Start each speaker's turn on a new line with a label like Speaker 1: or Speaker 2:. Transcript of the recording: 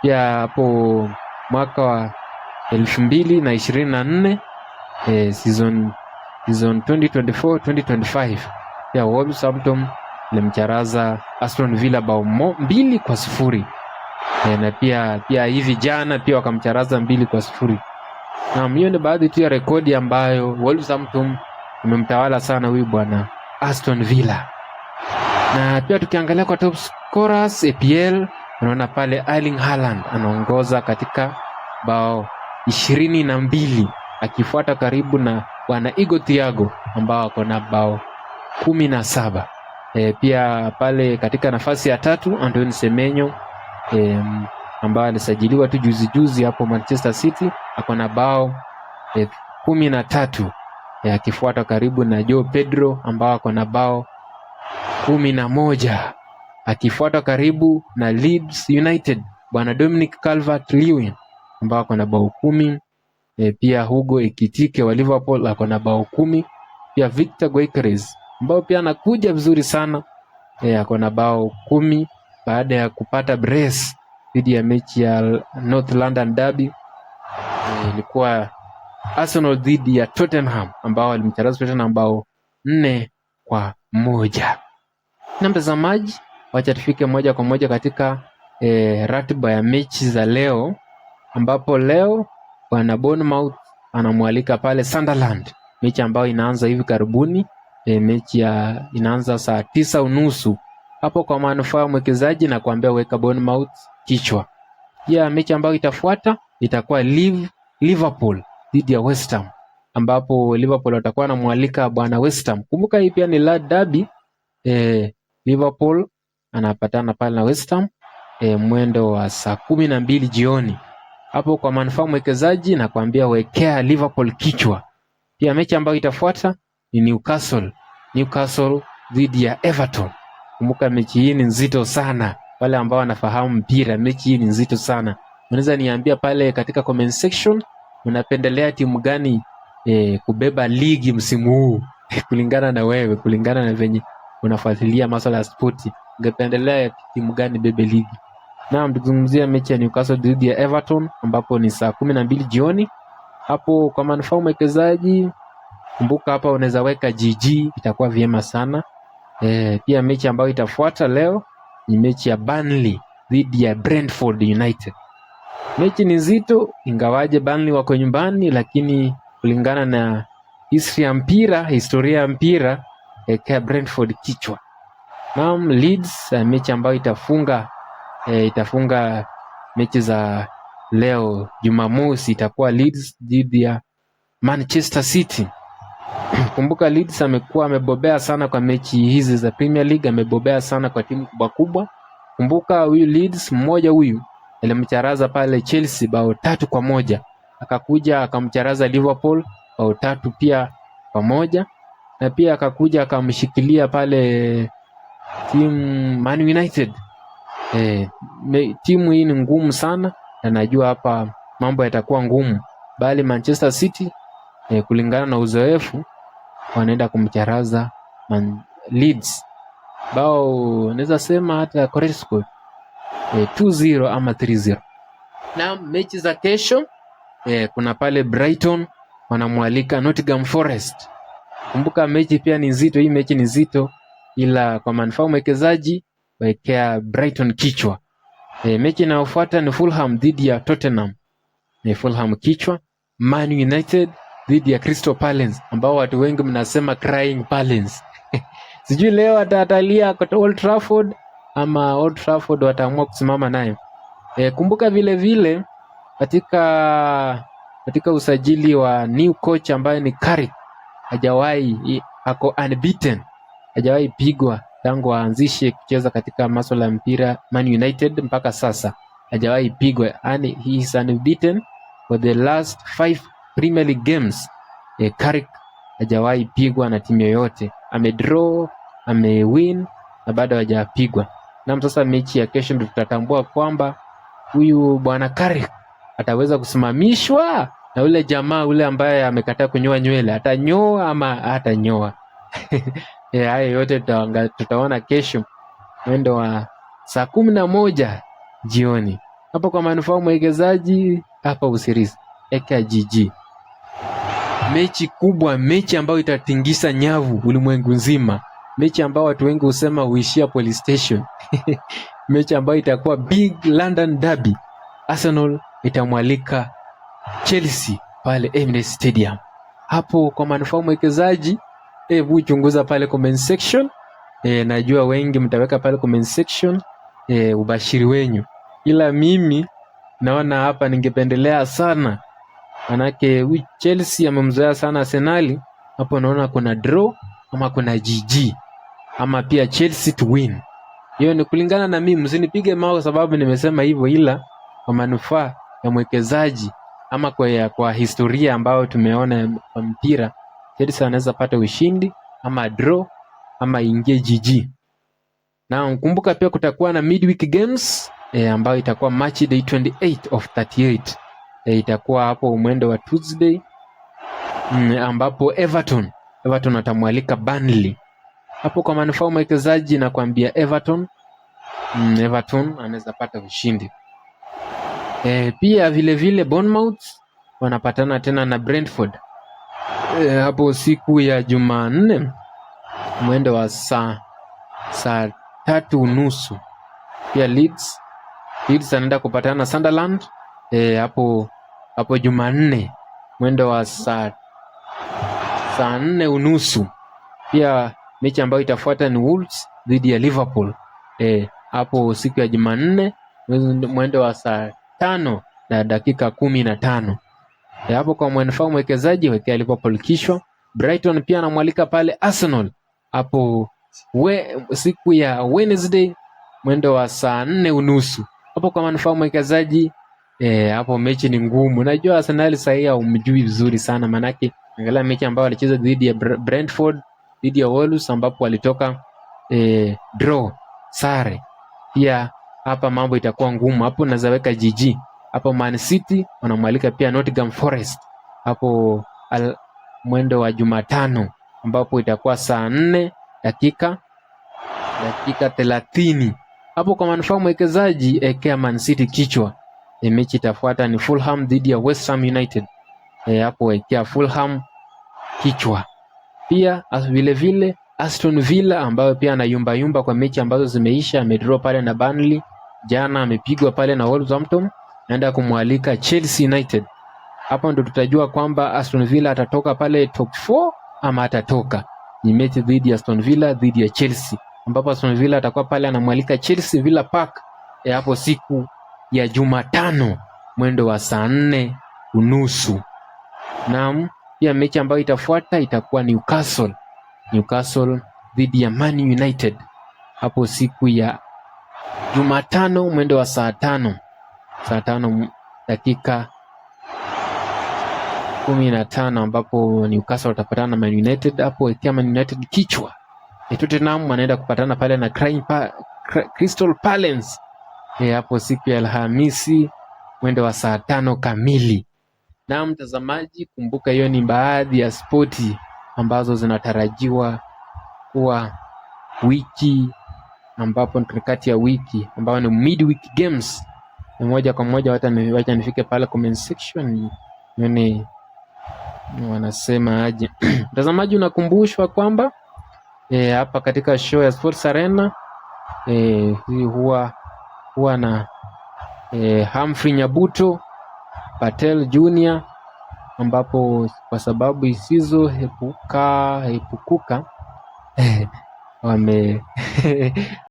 Speaker 1: Pia hapo mwaka wa 2024, season 2024 2025, pia Wolverhampton ilimcharaza Aston Villa bao 2-0. Na pia hivi jana pia wakamcharaza 2-0. Naam, hiyo ni baadhi tu ya rekodi ambayo Wolverhampton imemtawala sana huyu bwana Aston Villa. Na pia tukiangalia kwa top scorers EPL, unaona pale Erling Haaland anaongoza katika bao 22, akifuata karibu na bwana Igor Thiago ambao ako na bao 17. Pia pale katika nafasi ya tatu Antoine Semenyo, ambaye alisajiliwa tu juzi juzi hapo Manchester City, ako na bao 13, akifuata karibu na Joao Pedro ambao ako na bao 11, akifuatwa karibu na Leeds United bwana Dominic Calvert-Lewin ambao ako na bao 10. Pia Hugo Ekitike wa Liverpool ako na bao 10. Pia Victor Gyökeres ambao pia anakuja vizuri sana, ako na bao 10 baada ya kupata brace dhidi ya mechi ya North London Derby. Ilikuwa Arsenal dhidi ya Tottenham ambao walimcharaza Tottenham bao 4-1. Na mtazamaji, wacha tufike moja kwa moja katika ratiba ya mechi za leo, ambapo leo bwana Bournemouth anamwalika pale Sunderland, mechi ambayo inaanza hivi karibuni. Mechi ya inaanza saa 9:30. Hapo kwa manufaa ya mwekezaji na kuambia weka Bournemouth kichwa. Pia mechi ambayo itafuata itakuwa Liverpool dhidi ya West Ham, ambapo Liverpool watakuwa wanamwalika bwana West Ham. Kumbuka hii pia ni la derby. Liverpool anapatana pale na West Ham mwendo wa saa 12 jioni. Hapo kwa manufaa mwekezaji na kuambia wekea Liverpool kichwa. Pia mechi ambayo itafuata ni Newcastle dhidi ya Everton. Kumbuka mechi hii ni nzito sana. Wale ambao wanafahamu mpira, mechi hii ni nzito sana. Unaweza niambia pale katika comment section unapendelea timu gani kubeba ligi msimu huu kulingana na wewe, kulingana na venye unafuatilia masuala ya spoti, ungependelea timu gani bebe ligi? Naam, tukizungumzia mechi ya Newcastle dhidi ya Everton ambapo ni saa 12 jioni. Hapo kwa manufaa mwekezaji, kumbuka hapa unaweza weka GG, itakuwa vyema sana. Pia mechi ambayo itafuata leo ni mechi ya Burnley dhidi ya Brentford United. Mechi ni nzito, ingawaje Burnley wako nyumbani, lakini kulingana na history ya mpira, historia ya mpira, ekea Brentford kichwa. Naam, Leeds, mechi ambayo itafunga mechi za leo Jumamosi itakuwa Leeds dhidi ya Manchester City. Kumbuka Leeds amekuwa amebobea sana kwa mechi hizi za Premier League, amebobea sana kwa timu kubwa kubwa. Kumbuka huyu Leeds mmoja huyu alimcharaza pale Chelsea bao 3-1, akakuja akamcharaza Liverpool bao 3 pia kwa 1, na pia akakuja akamshikilia pale timu Man United. Timu hii ni ngumu sana na najua hapa mambo yatakuwa ngumu, bali Manchester City, kulingana na uzoefu wanaenda kumcharaza Leeds bao naweza sema hata correct score 2-0 ama 3-0. Na mechi za kesho, kuna pale Brighton wanamwalika Nottingham Forest. Kumbuka mechi pia ni nzito, hii mechi ni nzito, ila kwa manufaa mwekezaji wekea Brighton kichwa. Mechi inayofuata ni Fulham dhidi ya Tottenham. Ni Fulham kichwa. Man United dhidi ya Crystal Palace ambao watu wengi mnasema crying Palace. Sijui leo atatalia kwa Old Trafford ama Old Trafford wataamua kusimama naye. Kumbuka vile vile katika usajili wa new coach ambaye ni Carrick, hajawahi, ako unbeaten, hajawahi pigwa tangu aanzishe kucheza katika masuala ya mpira Man United mpaka sasa hajawahi pigwa, yani he is unbeaten for the last 5 Premier League games. Carrick hajawahi pigwa na timu yoyote, amedraw, amewin na bado hajapigwa. Na sasa mechi ya kesho ndio tutatambua kwamba huyu bwana Carrick ataweza kusimamishwa na ule jamaa ule ambaye amekataa kunyoa nywele, atanyoa ama hatanyoa. Hayo yote tutaona kesho mwendo wa saa 11 jioni. Hapo kwa manufaa mwekezaji hapa usirisk, eka GG. Mechi kubwa, mechi ambayo itatingisa nyavu ulimwengu nzima, mechi ambayo watu wengi husema huishia police station mechi ambayo itakuwa big London derby. Arsenal itamwalika Chelsea pale Emirates Stadium. Hapo kwa manufaa mwekezaji, hebu chunguza pale comment section. Najua wengi mtaweka pale comment section ubashiri wenyu, ila mimi naona hapa ningependelea sana, manake huyu Chelsea amemzoea sana Arsenal. Hapo naona kuna draw ama kuna GG ama pia Chelsea to win. Hiyo ni kulingana na mimi, msinipige mawe kwa sababu nimesema hivyo, ila kwa manufaa ya mwekezaji ama kwa historia ambayo tumeona kwa mpira, Chelsea anaweza pata ushindi ama draw ama ingie GG. Na kumbuka pia kutakuwa na midweek games ambayo itakuwa match day 28 of 38. Itakuwa hapo mwendo wa Tuesday ambapo Everton atamwalika Burnley. Hapo kwa manufaa mwekezaji nakwambia Everton anaweza pata ushindi. Pia vile vile Bournemouth wanapatana tena na Brentford hapo siku ya Jumanne mwendo wa saa 3:30. Pia Leeds anaenda kupatana na Sunderland hapo Jumanne mwendo wa saa 4:30. Pia mechi ambayo itafuata ni Wolves dhidi ya Liverpool hapo siku ya Jumanne mwendo wa saa 5:15. Hapo kwa manufaa mwekezaji wekea Liverpool kichwa. Brighton pia anamwalika pale Arsenal hapo siku ya Wednesday mwendo wa saa 4:30. Hapo kwa manufaa mwekezaji hapo mechi ni ngumu. Najua Arsenal sasa hii haumjui vizuri sana, manake angalia mechi ambayo walicheza dhidi ya Brentford, dhidi ya Wolves ambapo walitoka draw, sare. Pia hapa mambo itakuwa ngumu, hapo naweza weka GG. Hapo Man City wanamwalika pia Nottingham Forest hapo mwendo wa Jumatano ambapo itakuwa saa 4 dakika 30. Hapo kwa manufaa mwekezaji ekea Man City kichwa. Mechi itafuata ni Fulham dhidi ya West Ham United. Hapo ekea Fulham kichwa. Pia vile vile Aston Villa ambayo pia anayumba yumba kwa mechi ambazo zimeisha, amedraw pale na Burnley, jana amepigwa pale na Wolverhampton, naenda kumwalika Chelsea United. Hapo ndo tutajua kwamba Aston Villa atatoka pale top 4 ama atatoka. Ni mechi dhidi ya Aston Villa dhidi ya Chelsea, ambapo Aston Villa atakuwa pale anamwalika Chelsea Villa Park hapo siku ya Jumatano mwendo wa saa 4:30. Naam, pia mechi ambayo itafuata itakuwa Newcastle dhidi ya Man United hapo siku ya Jumatano mwendo wa saa 5, saa 5:15 ambapo Newcastle watapatana na Man United hapo ikiwa Man United kichwa. Tottenham wanaenda kupatana pale na Crystal Palace hapo siku ya Alhamisi mwendo wa saa 5 kamili. Na mtazamaji, kumbuka hiyo ni baadhi ya spoti ambazo zinatarajiwa kuwa wiki ambapo ni katikati ya wiki ambayo ni midweek games. Ni moja kwa moja wacha nifike pale comment section nione wanasema aje. Mtazamaji, unakumbushwa kwamba hapa katika show ya Sports Arena hii huwa na Humphrey Nyabuto, Patel Junior, ambapo kwa sababu isizo epukuka wame